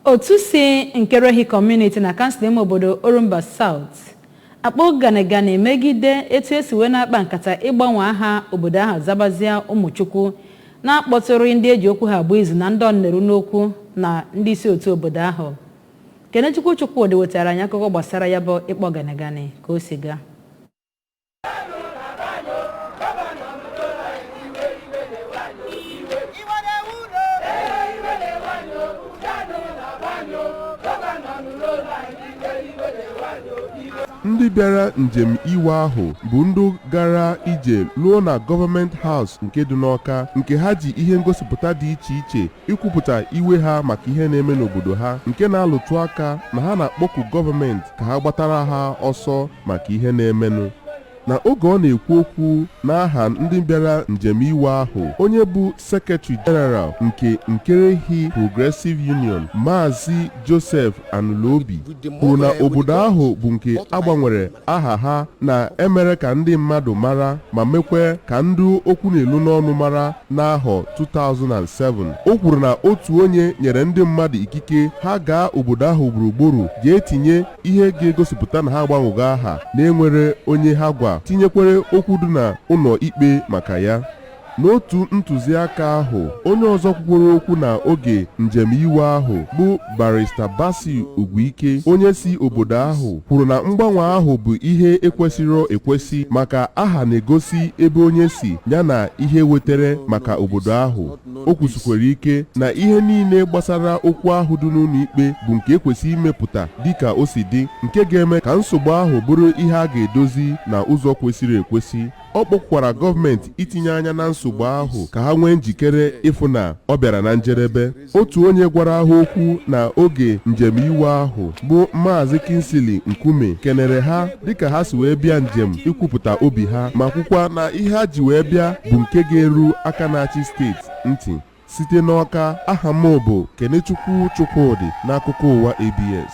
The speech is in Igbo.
Otu si Nkerehi Community na kansụl ime obodo Orumba South akpọ ganigani megide etu esi wee na-akpa nkata ịgbanwe aha obodo ahụ zabazie Ụmụchukwu, na-akpọtụrụ ndị eji okwu ha agba izu na ndị ọnneru n'okwu na ndị isi otu obodo ahụ. Kenechukwu Chukwudị wetara anyị akụkọ gbasara ya bụ ịkpọ ganigani ka o si gaa. Ndị bịara njem iwe ahụ bụ ndị gara ije luo na Government House nke dị n'Awka, nke ha ji ihe ngosipụta dị iche iche ikwupụta iwe ha maka ihe na-eme n'obodo ha, nke na-alụtụ aka na ha na-akpọku gọọmenti ka ha gbatara ha ọsọ maka ihe na-emenụ. Na oge ọ na-ekwu okwu n'aha ndị bịara njem iwe ahụ, onye bụ Secretary General nke Nkerehi Progressive Union, Maazị Joseph Anulobi, kwuru na obodo ahụ bụ nke agbanwere aha ha na emere ka ndị mmadụ mara ma mekwe ka ndị okwu na-elu n'ọnụ mara n'ahọ 2007. O kwuru na otu onye nyere ndị mmadụ ikike ha gaa obodo ahụ gburugburu jee tinye ihe ga-egosipụta na ha agbanwego aha na-enwere onye ha gwa, tinyekwere okwu dị na ụlọ ikpe maka ya. N'otu ntụziaka ahụ, onye ọzọ kwukwere okwu na oge njem iwe ahụ bụ Barrister Basi Ugwuike, onye si obodo ahụ, kwuru na mgbanwe ahụ bụ ihe ekwesịrị ekwesị maka aha na-egosi ebe onye si yana ihe wetere maka obodo ahụ. O kwusikwara ike na ihe niile gbasara okwu ahụ dị n'ụlọ ikpe bụ nke ekwesị imepụta dịka o si dị, nke ga-eme ka nsogbu ahụ bụrụ ihe a ga-edozi na ụzọ kwesịrị ekwesị. Ọ kpọkwara gọọmenti itinye anya na nsogbu ahụ ka ha nwee njikere ịfụ na ọ bịara na njedebe. Otu onye gwara ha okwu na oge njem iwe ahụ bụ Maazị Kinsley Nkume kenere ha dịka ha si wee bịa njem ikwupụta obi ha, ma kwukwa na ihe ha ji wee bịa bụ nke ga-eru aka na-achị steeti ntị. Site n'Awka, aha m bụ Kenechukwu Chukwudị n'akụkọ ụwa ABS.